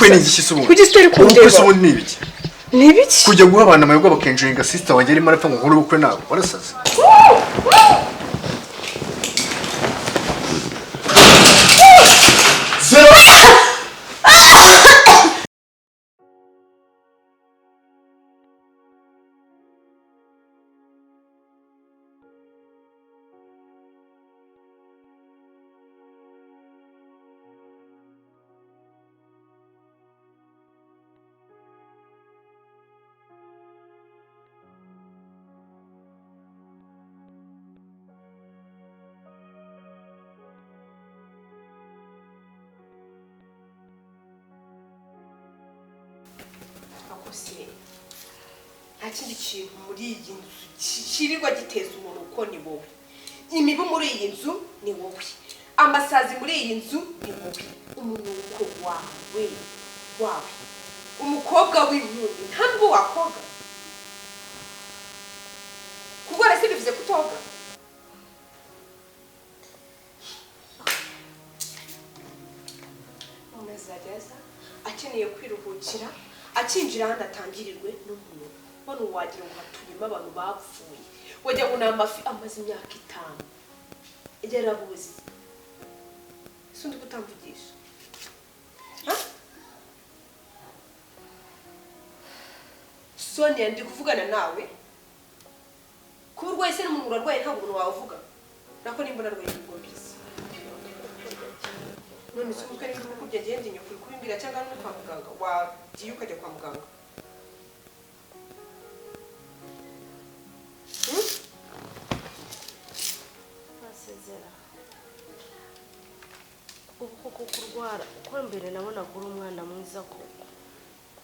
Ubukwe ni igiki se ubundi? Kuki utari Ubukwe kundeba? se ubundi ni ibiki? Ni ibiki? Kujya guha abantu amayobwa bakenjoyinga, sister wanjye arimo arapfa, ngo nkore ubukwe nawe, warasaze. Ako se, nta kindi kintu muri iyi nzu kirirwa giteza umuntu uko ni wowe. Imibu muri iyi nzu ni wowe, amasazi muri iyi nzu ni wowe, umunuko wawe. Umukobwa w'inkumi nta nubwo wakoga. Kurwara se bivuze kutoga? Umuntu azajya aza akeneye kwiruhukira, akinjira ahandi atangirirwe n'umuntu. Hano wagira ngo hatuyemo abantu bapfuye, wagira ngo ni amafi amaze imyaka 5 yarabuze. Ese undi kutamvugisha? Ha? Sonia, ndi kuvugana nawe. Kuba urwaye se n'umuntu urarwaye, ntabwo umuntu wavuga nako nimba narwaye ntabwo mbizi. None se umutwe niba urimo kurya, ngende nyakuri kubimbwira, cyangwa no kwa muganga wagiye ukajya kwa muganga? Basezera. Ubu koko kurwara uko mbere nabonaga uri umwana mwiza koko.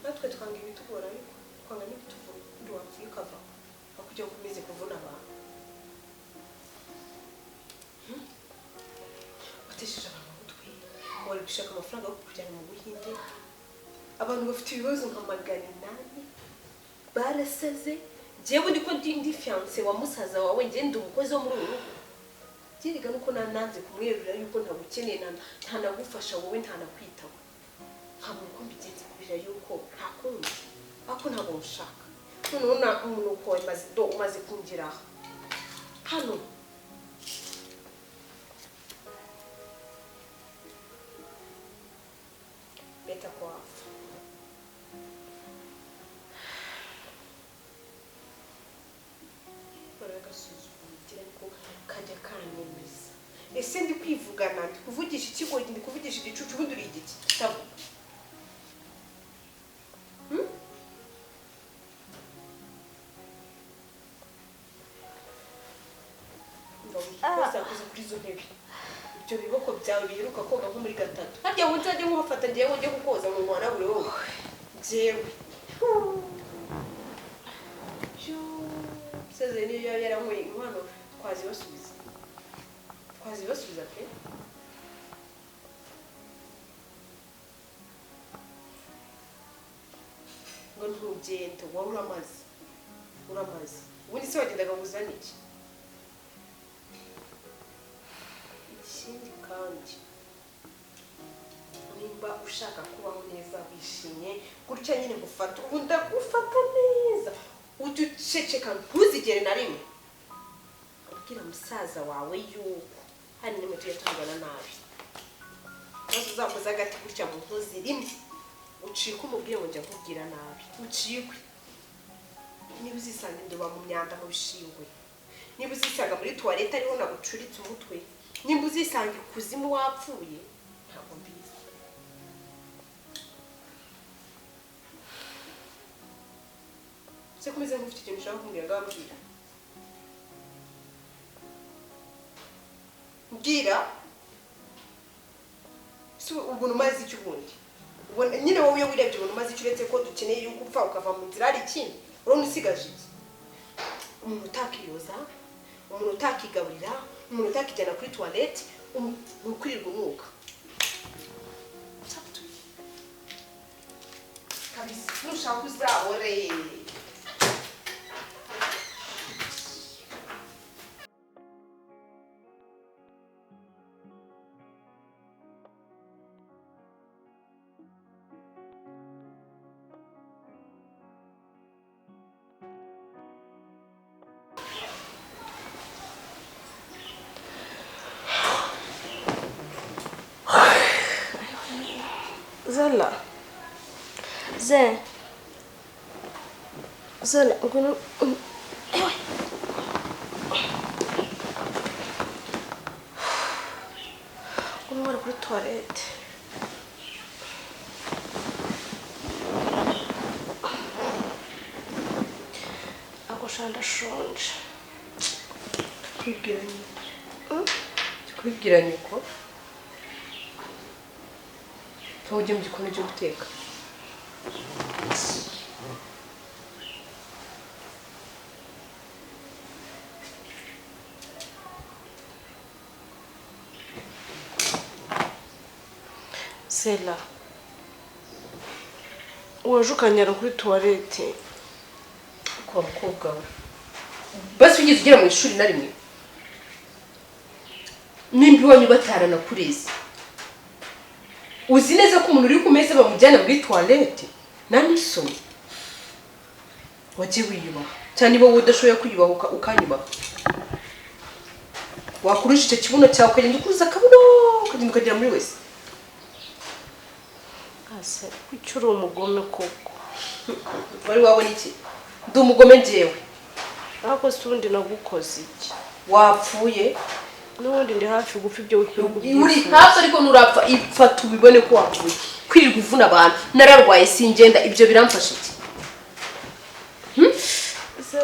Natwe twanga ibitugora, ariko twanga n'ibituvuna. Undi wapfuye ukava aho kugira ngo ukomeze kuvuna abantu. Watesheje abantu umutwe, wari gushaka amafaranga yo kukujyana mu Buhinde. Abantu bafite ibibazo nka 800 barasaze. Njyewe ndiko ndi fiance wa musaza wawe, njye ndi umukozi wo muri uru rugo. Byereka nuko nananze kumwerurira yuko ntagukeneye, ntanagufasha wowe, ntanakwitaho. Nkabona uko mbigenza kubera yuko ntakundi, ariko ntabwo nshaka. Noneho na umunuko wawe umaze kungera aha hano. Beta ko wapfa. Baragasuzugura ariko kajya kanyemeza. Ese ndi kwivugana, ndi kuvugisha ikigo, ndi kuvugisha igicucu, ubundi uri igiki kitavuga? Koza kuri izo ntebe, ibyo biboko byawe biheruka koga nko muri 3. Harya ngo nzajye nkubafata njyewe njye kukoza ngo nkwanagure wowe? Njyewe seze niyo yaba yaranyweye inkwano twazibasubiza, twazibasubiza pe. Ngo ntugende, wari uramaze, uramaze. Ubundi se wagendaga ngo uzane iki? Ikindi kandi, nimba ushaka kubaho neza wishimye gutya nyine, ngufata ubu ndagufata neza, ujye uceceka, ntuzigere na rimwe ubwira musaza wawe yuko hari nimwe tujya tuvugana nabi. Maze uzakoze agati gutya mu nkozi rimwe ucike, umubwire ngo njya nkubwira nabi, ucikwe. Niba uzisanga induba mu myanda mu bishingwe, niba uzisanga muri tuwarete ariho nagucuritse umutwe, nimba uzisanga ikuzimu wapfuye, ntabwo mbizi. Se komeze nk'ufite ikintu ushaka kumbwira, ngaho mbwira. Mbwira. Se ubuntu umaze iki ubundi? Ubona nyine wowe iyo wirebye ubuntu umaze iki, uretse ko dukeneye yuko upfa ukava mu nzira, hari ikindi urabona usigaje iki? Umuntu utakiyoza, umuntu utakigaburira, umuntu utakijyana kuri toilette, ukwirirwa umwuka. Kabisa nushaka uzabore. Zela. Ze. Zela, ngwino. Ewe. Ngwino kuri toilette. Ako shanda shonje. Kubwira nyoko. Kubwira nyoko. Ujye mu gikoni cyo guteka. Zela. Waje ukanyara kuri toilette. Kwa mukobwa we. Basi wigeze ugera mu ishuri na rimwe? Nimba iwanyu batarana kurezi. Uzi neza ko umuntu uri ku meza bamujyana muri toilette nta n'isoni. Wajye wiyubaha cyane niba wowe udashoboye kwiyubaha ukanyubaha. Wakurusha icyo kibuno cyawe ukagenda ukuruza akabuno ukagenda ukagera muri wese. Ase kuki uri umugome koko? Wari wabona iki? Ndi umugome njyewe. Ariko se ubundi nagukoze iki? Wapfuye. N'ubundi ndi hafi gupfa ibyo uri hafi ariko nurapfa ipfa tubibone ko wapfuye. Kwirirwa uvuna abantu nararwaye singenda ibyo biramfasha iki?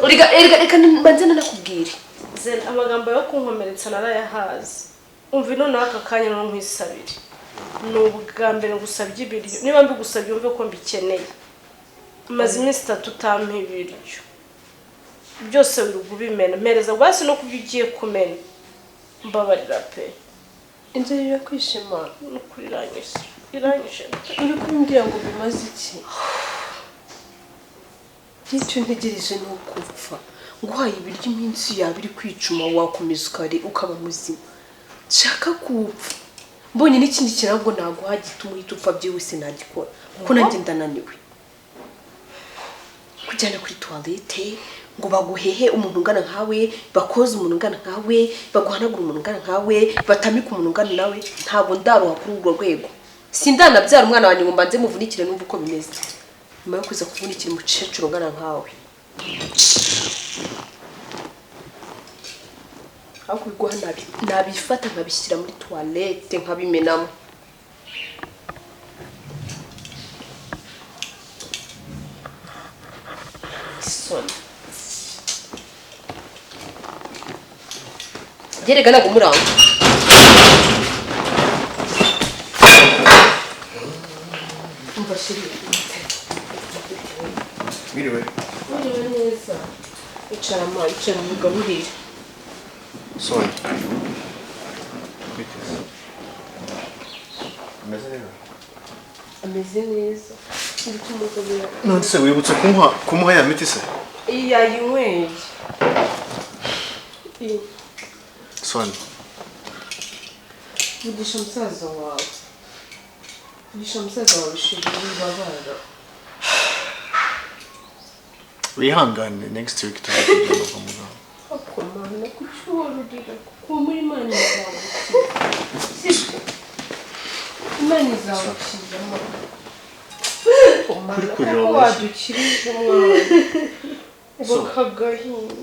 Reka mbanze nanakubwire. Zela, amagambo yo kunkomeretsa narayahaze. Umva none aka kanya no nkwisabire. Ni ubwa mbere ngusabye ibiryo. Niba mbigusabye umve ko mbikeneye. Maze iminsi 3 utampa ibiryo. Byose wirirwa ubimena. Mpereza basi no kubyo ugiye kumena. Mbabarira pe. Inzara irakwishima. Nukuri iranyishe. Iranyishe. Uri kumbwira ngo bimaze iki? Icyo ntegereje ni ukupfa. Nguhaye ibiryo iminsi yawe iri kwicuma wakomeza ukare ukaba muzima. Nshaka gupfa. Mbonye n'ikindi kirango naguha gituma uhita upfa byihuse nagikora. Kuko nanjye ndananiwe. Kujyana kuri toilette ngo baguhehe umuntu ungana nkawe, bakoze umuntu ungana nkawe, baguhanagura umuntu ungana nkawe, batamika umuntu ungana nawe, ntabwo ndaruha kuri urwo rwego. Sindanabyara umwana wanjye ngo mbanze muvunikire numva uko bimeze. Nyuma yo kuza kuvunikira umukecuru ungana nkawe. Aho kubiguha nabifata nkabishyira muri toilette nkabimenamo. Isoni. Gerega ntabwo muranga. Umva shiri. Mwiriwe. Mwiriwe neza. Icara ma, icara mugaburire. Sorry. Biteze. Ameze neza. Ameze neza. Ndi kumugaburira. None se wibutse kumuha ya miti se? Iyi yayinyweye. Sorry. Vugisha musaza wawe. Vugisha musaza wawe shiri wibabara. Wihangane next week tuzakujyana kwa muganga. Akomana kucyururira kuko muri Imana izagukiza. Sibyo? Imana izagukiza mama. Kuri kurira Kuko wabashye. wadukirije umwana. Bakagahinda.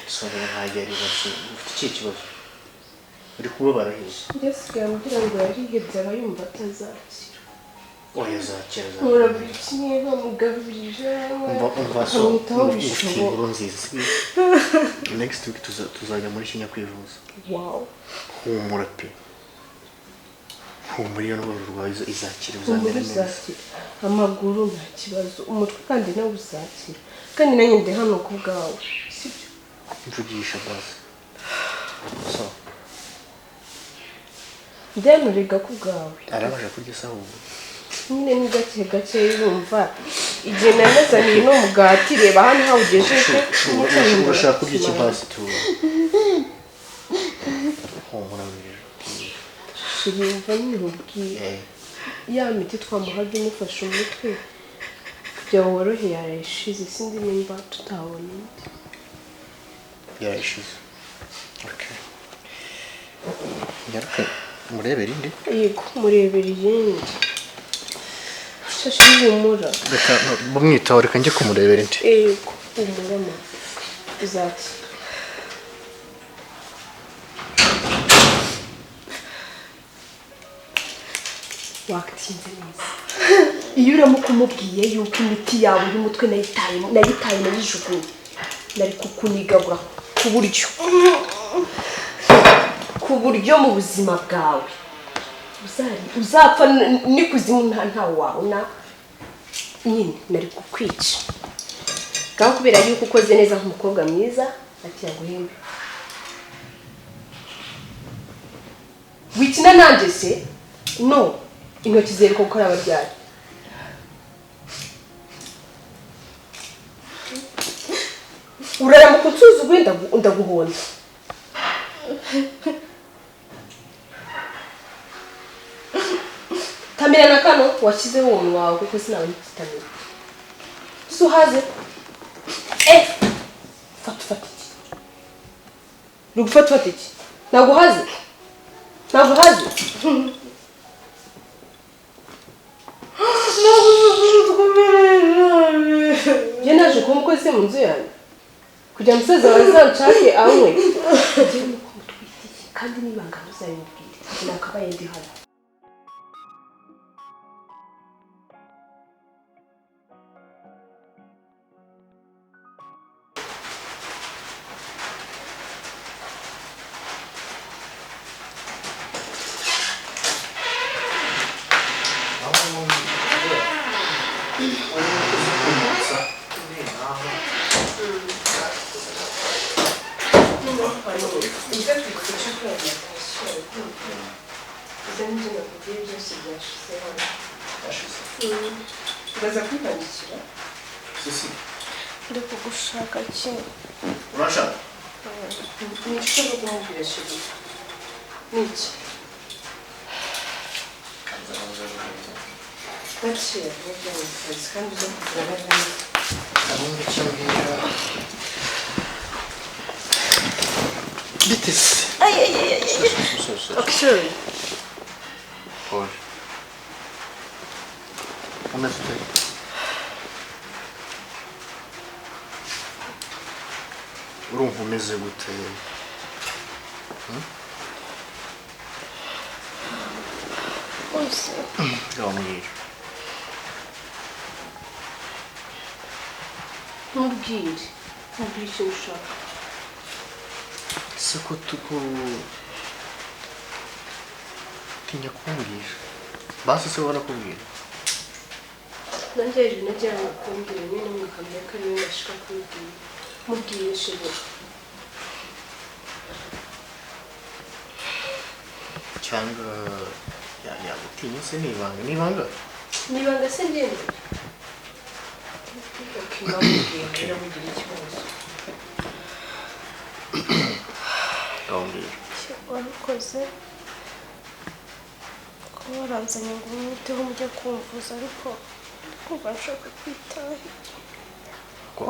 Sorry ntajya arira se. Ufite ikihe kibazo? Uri kubabara hehe? Njye ambwira ngo yarihebye aba yumva atazakira. Oya azakira azakira. Nkora buri kimwe nkamugaburira. Umva so nkamwitaho ufite bishoboka. inkuru nziza. Next week tuzajya muri Kenya kwivuza. Wow. Humura pe. Humura iyo ndwara urwaye izakira Humura uzamera neza. uzakira. Amaguru nta kibazo, umutwe kandi nawe uzakira. Kandi nanjye ndi hano ku bwawe. Sibyo? Mvugisha basi. So Ndi hano rega ku bwawe. arabasha kurya se ahubwo? Nyine ni gake gake yumva. Igihe nanazaniye no mugati reba hano hawugejeje. Urashaka kurya iki basi tu? Humura wirira. Shiri wumva nyine nkubwiye. Ya miti twamuhaga imufasha umutwe kugira ngo worohe yarayishize, sinzi nimba tutabona indi. Yarayishize. Okay. Nyaruke Murebera indi? Yego, murebera iyindi. Shashi humura. Reka bamwitaho, reka njye kumurebera indi. Yego, humura ma. Uzakira. Wakitinze neza. Iyo uramuka umubwiye yuko imiti yawe y'umutwe nayitaye nayijugunye, nari kukunigagura ku buryo mu buzima bwawe uzapfa n'ikuzimu ntawe wabona nyine, nari kukwica. Kandi kubera yuko ukoze neza nk'umukobwa mwiza, ati yaguhembe. Wikina nanjye se? No, intoki zereka gukora abaryari. Uraramuka unsuzuguye ndaguhonda. Tamira na kano washyizeho umunwa wawe kuko sinabona ikitamira. Suhaze. Fata fata iki. Rugufata fata iki. Naguhaze. Naguhaze. Njye naje kuba umukozi mu nzu yanjye kugira ngo umusaza wawe azanshake anywe. Njye nuko mutwitiye kandi n'ibanga ntuzabimubwire, nakabaye ndi hano. Uraza kwitandikira? Ndi kugushaka ki? Urashaka? Ni iki ushaka kumubwira chérie? Ni iki? Gaciro, kandi uza kugira neza. Ndabona icyo mbwira. Bite se? Okay. Paul. Umeze ute? Urumva umeze gute? Bose. Ndamubwira. Mubwire. Mubwire icyo ushaka. Ese ko tuko tinya kumbwira. Basi se barakubwira. Nanjye ejo najya kumbwira nyine mukambwira ko ariwe nashaka kubibwira. Mubwire chérie. Cyangwa yagutinya se ni ibanga? Ni ibanga? Ni ibanga se ngende? Okay, namubwira rero mugire ikibazo. Ndamubwira. Wabikoze kuba waranzanye ngo umwiteho mujye kumvuza, ariko kumva nshaka kwitahira. Ko?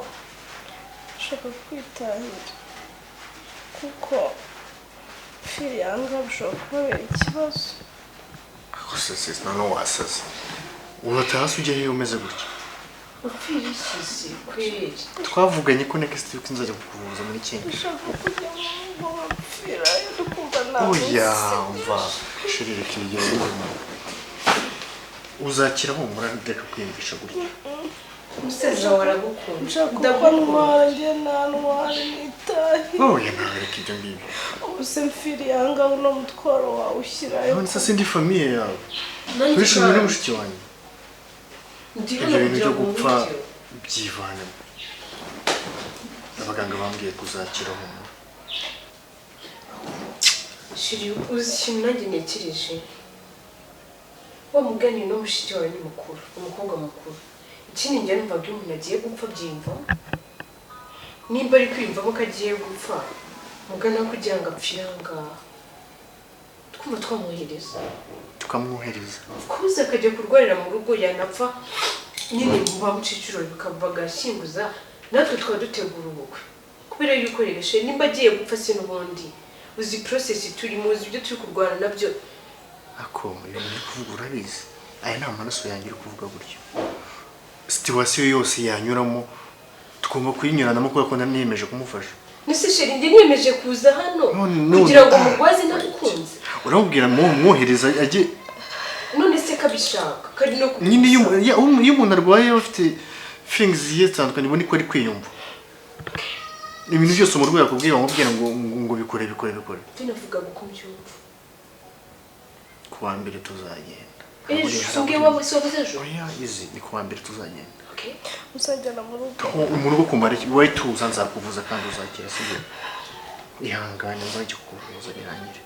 Nshaka kwitahira kuko fili yanga bishobora kubabera ikibazo. Gusa se noneho wasaze. Urataha se ujya hehe umeze gutya? Upfira iki kweri? Twavuganye ko next week nzajya kukuvuza muri Kenya. Nshaka kujya mu rugo bapfira ndikumva nawe. Oya, umva chérie, reka ibyo bintu. Uzakira humura, reka kwiyumvisha gutya. Umusaza wawe aragukunda. Nshaka ko ntwara njye ntantwara nitahe. Oya, nawe reka ibyo ngibyo. Ubu se mfiri yanga uno mutwaro wawe ushyirayo. None se sindi famiye yawe? Turishimye na mushiki wanjye. Ibyo bintu byo gupfa byivanemo. Abaganga bambwiye kuzakira humura. Chérie, uzi ikintu nanjye ntekereje? Wa mugani no mushiki wawe ni mukuru, umukobwa mukuru. Ikindi njye numvaga iyo umuntu agiye gupfa byiyumvamo. Nimba ari kwiyumvamo ko agiye gupfa, mugana kugira ngo apfire aha ngaha. Twumva twamwohereza. Tukamwohereza. Kuza akajya kurwarira mu rugo yanapfa nyine mu bamuciciro bagashyinguza, natwe twaba dutegura ubukwe. Kubera yuko rero chérie, nimba agiye gupfa se n'ubundi, uzi process turimo, uzi ibyo turi kurwana nabyo. Ako ibintu uri kuvuga urabizi, aya ni amaraso yanjye uri kuvuga gutyo. Situation yose yanyuramo tugomba kuyinyuranamo kubera ko niyemeje kumufasha. Nese chéri, njye niyemeje kuza hano kugira ngo mugwaze ntagukunze. Uramubwira mwohereza ajye. None se kabishaka kari no nyine iyo umuntu arwaye afite feelings zigiye zitandukanye, ubona ko ari kwiyumva ibintu byose umurwayi akubwiye, wamubwira ngo bikore bikore bikore. Tunavuga uko mbyumva. Kuwa mbere tuzagenda. Ejo? Izi ni kuwa mbere tuzagenda. Uzajyana mu rugo. Mu rugo kumara iki? Wowe tuza nzakuvuza kandi uzakira, sibyo? Ihangane nzajya kukuvuza birangire.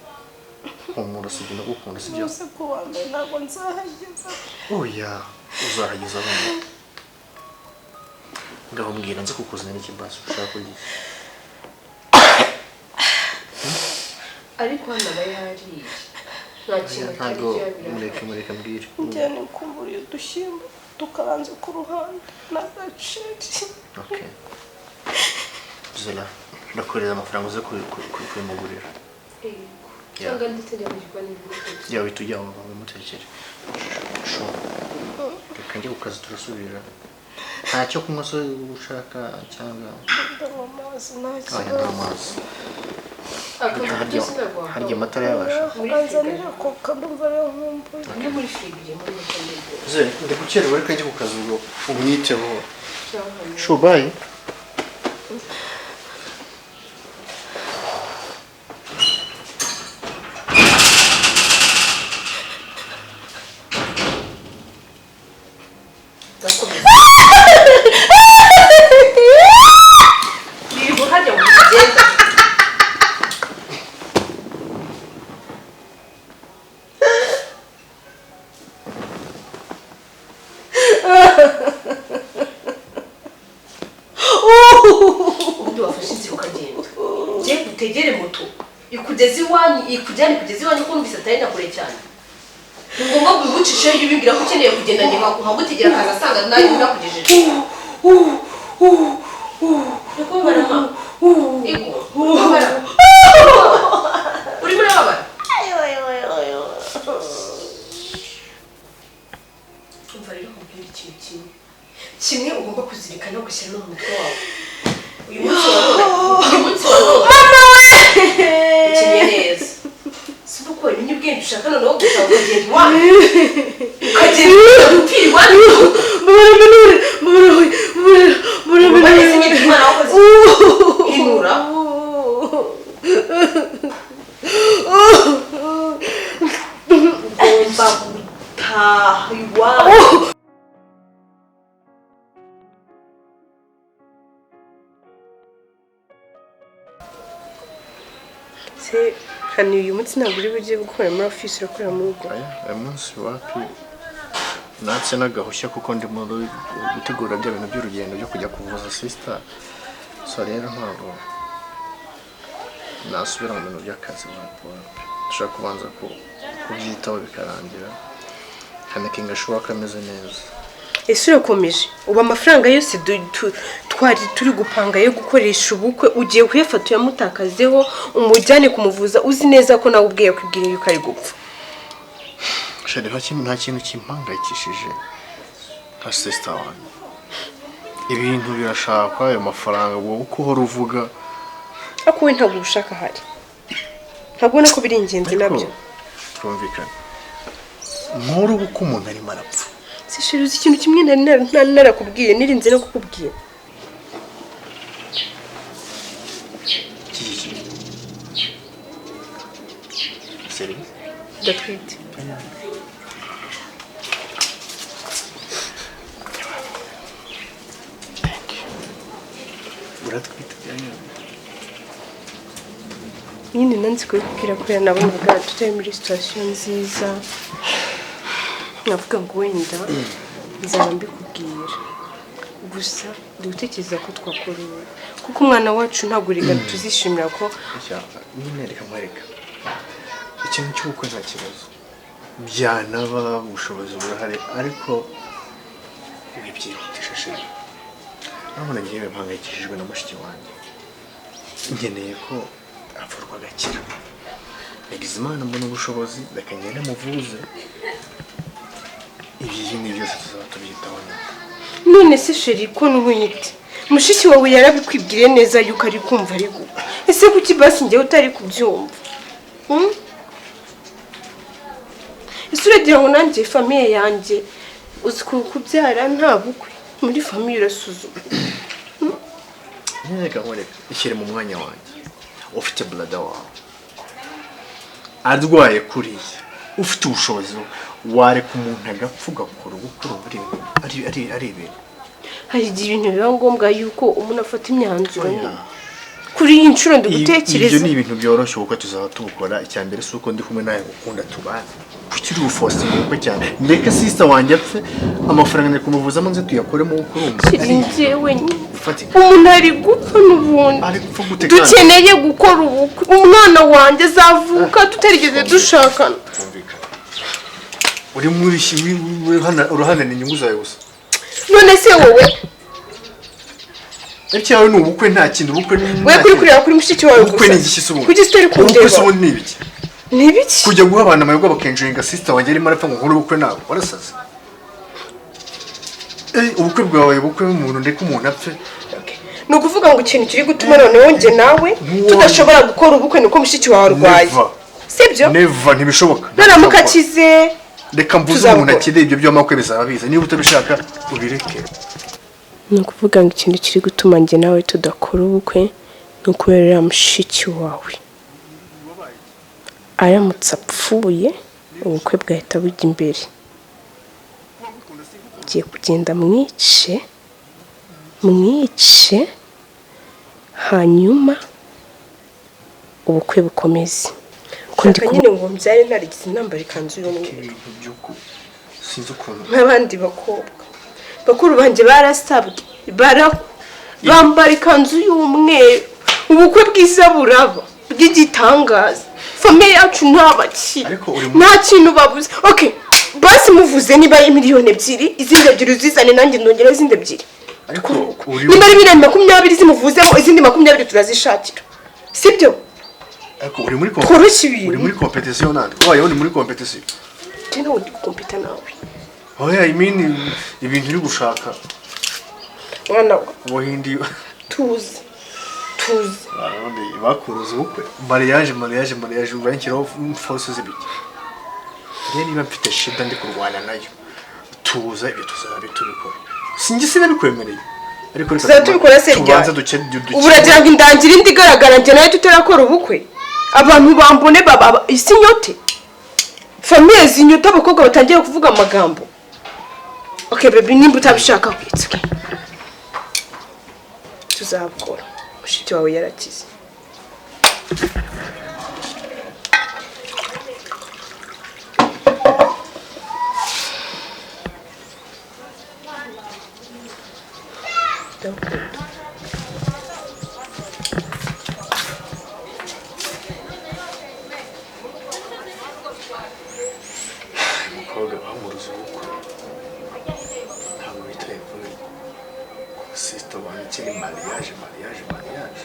Humura, sibyo? Ndagukunda, sibyo? Ese kuwa mbere ntabwo nzahageza. Oya, uzahageza hano. Ngaho mbwira nze kukuzanira ikibasi ushaka kurya. Ariko hano aba yariye. Nta kintu ntabwo mureke mbwire. Njye nikumburiye udushyimbo tukaranze ku ruhande n'agaceri. Okay. Zola, ndakohereza amafaranga uze kubimugurira. Yego. Cyangwa ndetse njya mu gikoni bimutekere. Yawe tujya aho bamutekere. Reka njye ku kazi turasubira. Ntacyo kunywa se ushaka cyangwa? Ndanywa amazi nta Oya, kibazo. ndanywa amazi. Harya amatara yabasha. Anzanira koka ndumva ariyo nkumbuye. Ndi muri firigo igiye muri mutameze. Ze, ndi gukererwa ariko njye ku kazi ubwo umwiteho. Sho, bye. Utegere moto ikugeza iwanyu, ikujyane kugeza iwanyu, ko numvise atari na kure cyane. Ni ngombwa kubigucisha iyo ubibwira ko ukeneye kugenda, njye nkagutegera akaza asanga nawe nakugejeje. Urikubabara ma? Ego, urikubabara. Urimo urababara? Umva rero nkubwire ikintu kimwe. Kimwe ugomba kuzirikana ugashyira no mu mutwe wawe. Uyu munsi wa none, uyu munsi wa none. Ukeneye neza. Si uko ibintu ubwenge ushaka noneho gusa ukagenda iwanyu. Ukagenda gupfira iwanyu. Hinura. Ugomba gutaha iwanyu. Hano uyu munsi ntabwo uri bujye gukora muri ofisi, urakorera mu rugo. Uyu munsi wapi natse n'agahushya kuko ndi mu gutegura bya bintu by'urugendo byo kujya kuvuza sister. So rero ntabwo nasubira mu bintu by'akazi wapi. Nshaka kubanza kubyitaho bikarangira, nkanakinga shuwa kameze neza. Ese urakomeje ubu amafaranga yose twari turi gupanga yo gukoresha ubukwe ugiye kuyafata uyamutakazeho umujyane kumuvuza, uzi neza ko nawe ubwiye kwibwira yuko ari gupfa. Shari, nta kintu kimpangayikishije nka sister wanjye. Ibintu birashakwa, ayo mafaranga wowe uko uhora uvuga. Ariko we ntabwo ubushaka ahari. Ntabwo ubona ko biri ingenzi nabyo. Twumvikane. Nkuru uko umuntu arimo arapfa. Sishiri, uzi ikintu kimwe nari narakubwiye, nirinze no kukubwira. Ndatwite. Uratwite? Nyine nanze kubikubwira kubera nabonaga tutari muri situation nziza. Navuga ngo wenda nzaba mbikubwira. Gusa ndi gutekereza ko twakora ubu kuko umwana wacu ntabwo rega tuzishimira ko nyine reka mwereka ikintu cy'ubukwe nta kibazo byanaba, ubushobozi burahari, ariko wibyihutisha sheri. Urabona ngewe mpangayikishijwe na mushiki wanjye, nkeneye ko avurwa agakira. Nagize Imana mbona ubushobozi, reka ngende muvuze. Ibi ni byose tuzaba tubyitaho nyuma. None se chéri, ko ntwite, mushiki wawe yarabikwibwiriye neza yuko ari kumva ari gupfa, ese kuki basi njyewe utari kubyumva? Hmm? Ese uragira ngo nanjye famille yanjye, uzi kubyara nta bukwe muri famille, urasuzuma? Reka nkureke, ishyire mu mwanya wanjye. Ufite brother wawe arwaye kuriya, ufite ubushobozi, wareka umuntu agapfa ugakora ubukwe? Urumva ari ibintu Hari igihe ibintu biba ngombwa yuko umuntu afata imyanzuro Oya. nyine. Kuri iyi nshuro ndigutekereza. Ibyo ni ibintu byoroshye, ubukwe tuzaba tubukora. Icya mbere si uko ndi kumwe nawe gukunda tubana. Kuki uri buforcinga ubukwe cyane? Ndeke sister wanjye apfe, amafaranga ndi kumuvuzamo nze tuyakoremo ubukwe. Urumva Chéri, ari njyewe nyine bifatika. Umuntu ari gupfa n'ubundi. Ari gupfa gute kandi? Dukeneye gukora ubukwe, umwana wanjye azavuka tutarigeze dushakana. Twumvikana, uri muri uruhande inyungu zawe gusa. None se wowe Icyawe ni ubukwe, nta kintu, ubukwe ni we kuri kureba kuri mushiki wawe Ubukwe gusa. ni igiki se ubundi? Kuki utari Ubukwe se kundeba? ubundi ni ibiki? Ni ibiki? Kujya guha abantu amayobwa bakenjoyinga, sister wanjye arimo arapfa ngo nkore ubukwe nawe, warasaze. Ubukwe bwawe, ubukwe bw'umuntu, ndeke umuntu apfe. Okay. Ni ukuvuga ngo ikintu kiri gutuma noneho njye nawe Ntuwone. tudashobora gukora ubukwe ni uko mushiki wawe arwaye. Never. Sibyo? Never, ntibishoboka. Naramuka akize Reka mvuze tuzabukora. umuntu akire, ibyo by'amakwe bizaba biza. Niba utabishaka ubireke. Ni ukuvuga ngo ikintu kiri gutuma njye nawe tudakora ubukwe ni ukubera uriya mushiki wawe. Aramutse apfuye, ubukwe bwahita bujya imbere. Ngiye kugenda mwice, mwice, hanyuma ubukwe bukomeze. Ko ndi nyine ngo mbyare narigize nambara ikanzu y'umweru Ibintu by'uko sinzi ukuntu nk'abandi bakobwa. Bakuru banjye barasabwe, bara bambara ikanzu y'umweru, ubukwe bwiza buraba bw'igitangaza. Famille yacu nta bakire, Ariko uri mu- nta kintu babuze. Okay, basi muvuze, niba ari miliyoni 2, izindi ebyiri uzizane, nanjye ndongera izindi ebyiri. Ariko uri Niba ari miliyoni 20 zimuvuzemo, izindi 20 turazishakira, sibyo? Ariko uri muri Tworoshye ibintu. Uri muri competition nande? Wayo uri muri competition. Njye ntabwo ndi gukompeta nawe. Oya, I mean, ibintu uri gushaka Mwana wa ubuhindi. Tuzi, tuzi. Abarundi bakuruza ubukwe, mariage, mariage, mariage, uranshyiraho force z'ibiki? Njye niba mfite shida ndi kurwana nayo, tuza, ibyo tuzaba tubikora. Sinjye sinabikwemereye, ariko reka Tuzaba tubikora se ryari? Tubanze duke. Ubu uragira ngo indangire indi igaragara njye nawe tutarakora ubukwe, abantu bambone baba isi nyote, famille zinyota, abakobwa batangiye kuvuga amagambo. Okay baby, nimba utabishaka, it's okay. Tuzabukora mushiki wawe yarakize. Ndagukunda. Umukobwa bamuruza ubukwe, ntabwo bitaye kuri ku sister wanjye ukiri. Mariage, mariage, mariage.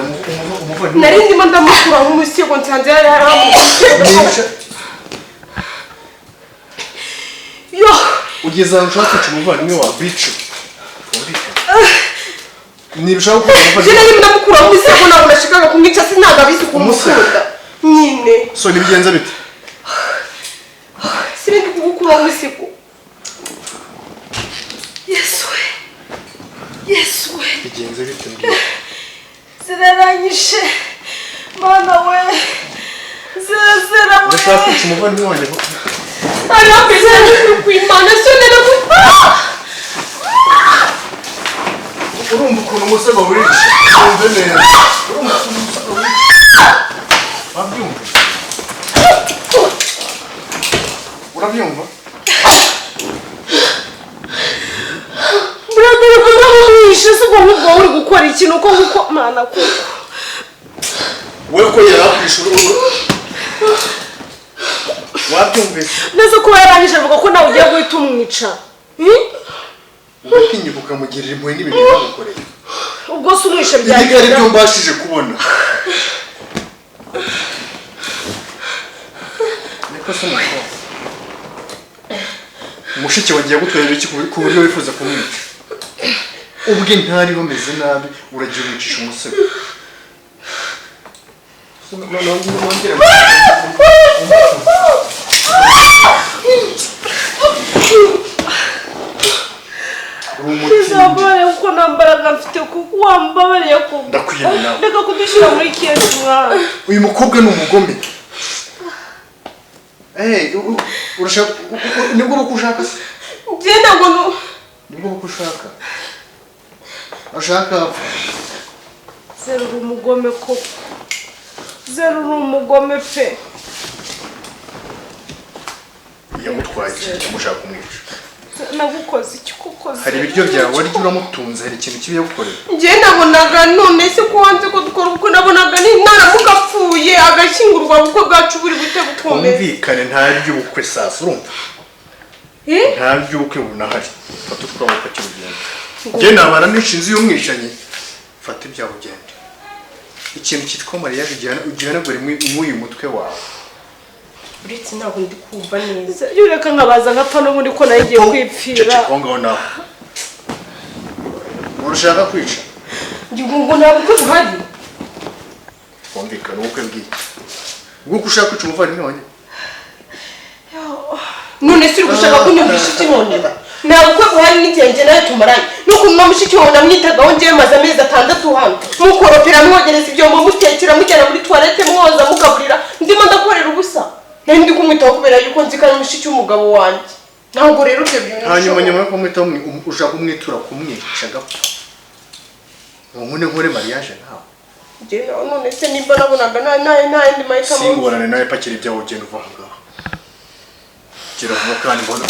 Uraterera umuvandimwe. Nari ndimo ndamukuraho umusego nsanze yari Niba yo ugeze ahantu ushaka kwica umuvandimwe wawe bica. Twumvikane. Niba ushaka gukora Njye umuvandimwe nari ndamukuraho umusego, ntabwo nashakaga kumwica, sinaga abizi Umusego? kumukunda nyine. So nibigenza bite? Sinzi kugukuraho umusego. Yesu we, Yesu we. Bigenze bite mbwira? Ziraranyishe mana we, zirazera we. Urashaka kwica umuvandimwe wanjye? Arambese kwimana sonera. Urumva ukuntu umusego wica? Wumve neza. Urumva ukuntu umusego wica? Wabyumva? Urabyumva? Brother, uramwishe se? Ubwo ngubwo uri gukora ikintu uko nguko mana kuko We ko yari akwishe, wabyumvise? Neza kuba yarangije avuga ko nawe ugiye guhita umwica. Ugatinyuka ukamugirira impuhwe n'ibintu yagukoreye. Ubwo se umwishe Ibi ari byagenda? byo mbashije kubona. Niko se umukobwa mushiki wagiye gutwerera iki ku buryo wifuza kumwica? Ubwe ntariho meze nabi, uragiye umwicisha umusego. Noneho wongere uri umutindi. Bizambabariye kuko nta mbaraga mfite, kuko wambabariye kuko Ndakwiyemye nawe. Reka kudushyira muri kesi mwana. Uyu mukobwa ni umugome. Eh, urashaka nibwo bukwe ushaka se? Njye ntabwo Nibwo bukwe ushaka? Ushaka apfa? Zero, uri umugome koko. Zero, uri umugome pe. Yamutwaye iki mushaka kumwica? Nagukoze iki koko? Hari ibiryo byawe warya, uramutunze, hari ikintu kibi yagukoreye? Njye nabonaga, none se ko wanze ko dukora ubukwe, nabonaga ni naramuka apfuye agashyingurwa, ubukwe bwacu buri bute bukomeye. Twumvikane, nta by'ubukwe sasa, urumva? Eh? Nta by'ubukwe bunahari. Fata utwawe upakire ugende. Njye nabara nishinze y'umwicanyi. Fata ibyawe ugende. Ikintu cyitwa mariage ugihanagure mw'uyu mutwe wawe. Uretse ntabwo ndi kumva neza. Iyo ureka nkabaza nkapfa n'ubundi ko nayo igiye kwipfira. Ceceka aho ngaho nawe. Urashaka kwica? Ngira ngo nta bukwe buhari. Twumvikane, ubukwe bw'iki? Ubwo ushaka kwica umuvandimwe wanjye? None se uri gushaka kunyumvisha iki? None nta bukwe buhari n'igihe njye nawe tumaranye, n'ukuntu na mushiki wawe namwitagaho njyewe, maze amezi 6 hano mukoropera, mwogereza ibyombo, mutekera, mujyana muri toilette, mwoza, mugaburira, ndimo ndakorera ubusa. Nari ndi kumwitaho kubera yuko nzi ko ari mushiki w'umugabo wanjye. Ntabwo rero ibyo bintu Hanyuma bishoboka. nyuma yo kumwitaho ushaka kumwitura kumwica agapfa, ngo nkune nkore mariage nawe? Njye nawe, none se nimba nabonaga nta yandi mahitamo? Singorane nawe, pakira ibyawe ugenda, uva aho ngaho. Gira vuba kandi mbona.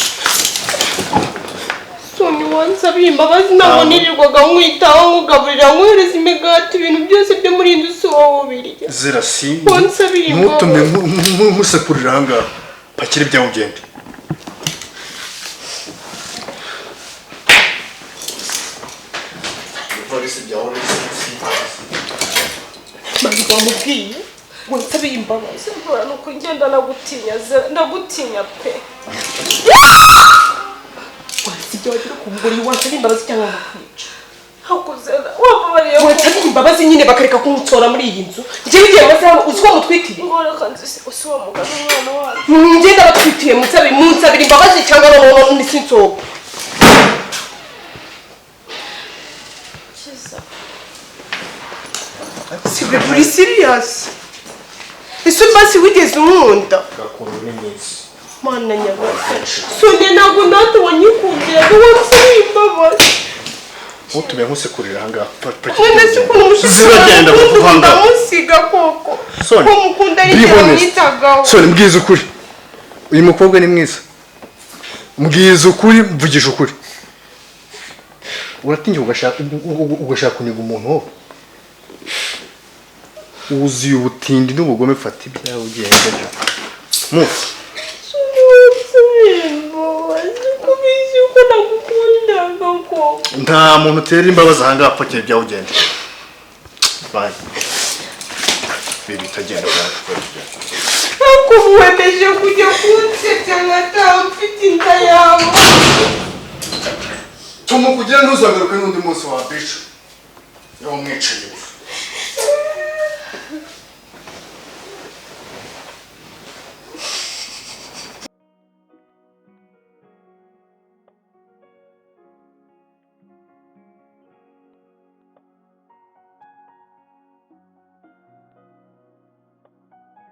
Soni, wansabiye imbabazi. Ntabwo nirirwaga nkwitaho, nkugaburira, nkohereza imigati, ibintu byose byo muri iyi nzu si wowe ubirya. Zira si Wansabiye ntutume imbabazi. nkusekurira aha ngaha. Pakira ibyawe ugende. Ivarisi byawe. Ntabwo wamubwiye ngo nsabiye imbabazi? Mpora ni uko ngenda ndagutinya Zero, ndagutinya pe. Wansi ibyo wagira ku mugore, wansabye imbabazi cyangwa nkakwica? Hakuzera wambabariye ko Wansabye imbabazi nyine bakareka kunsora muri iyi nzu. Njyewe igihe maze hano uzi ko mutwitiye? Ngo reka nzi usi wa mugani umwana wacu. Njye ndabatwitiye, munsabire imbabazi cyangwa noneho nisinsohoka. Kiza. Si uri serious? Ese basi wigeze unkunda? Gakundu ni mwiza. Mana nyagasani, Sonia, ntabwo natwe wanyikundiraga. Wansabiye imbabazi. Ntutume nkusekurira aha ngaha. Pakira None se ukuntu mushiki Ziragenda wawe vuba akunda ngaha. ndamusiga koko? Sonia, Ko mukunda ari be njye honest. wamwitagaho. Sonia, mbwiza ukuri, uyu mukobwa ni mwiza? Mbwiza ukuri, mvugisha ukuri. Uratinya ugashaka kuniga umuntu wowe wuzuye ubutindi n'ubugome. Fata ibyawe ugende mufu. Sonia, wansabiye imbabazi ko ubizi ko nagukundaga koko? Nta muntu utera imbabazi aha ngaha. Pakira ibyawe ugende. Bye. Baby, tagenda. Ariko wemeje kujya kunsebya nkataha mfite inda yawe. Tuma kugira ntuzagaruke n'undi munsi wa bica. Niba umwicaye.